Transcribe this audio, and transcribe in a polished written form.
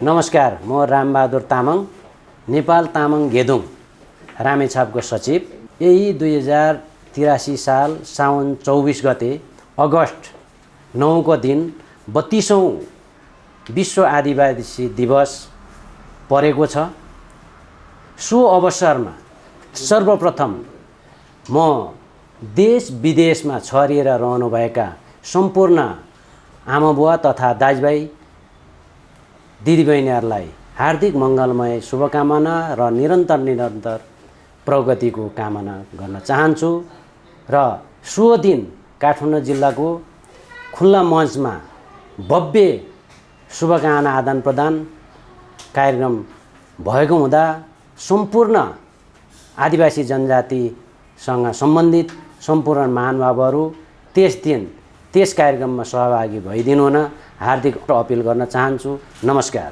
नमस्कार, म रामबहादुर तामाङ, नेपाल तामाङ गेदुङ रामेछापको सचिव। यही 2083 साल साउन 24 गते अगस्त 9 को दिन 32औं विश्व आदिवासी दिवस परेको छ। सो अवसरमा सर्वप्रथम म देश विदेशमा छरिएर रहनुभएका सम्पूर्ण आमाबुवा तथा दाजुभाइ दिदीबहिनीहरूलाई हार्दिक मङ्गलमय शुभकामना र निरन्तर प्रगतिको कामना गर्न चाहन्छु। र सो दिन काठमाडौँ जिल्लाको खुल्ला मञ्चमा भव्य शुभकामना आदान प्रदान कार्यक्रम भएको हुँदा सम्पूर्ण आदिवासी जनजातिसँग सम्बन्धित सम्पूर्ण महानुभावहरू त्यस दिन त्यस कार्यक्रममा सहभागी भइदिनु हुन हार्दिक अपिल गर्न चाहन्छु। नमस्कार।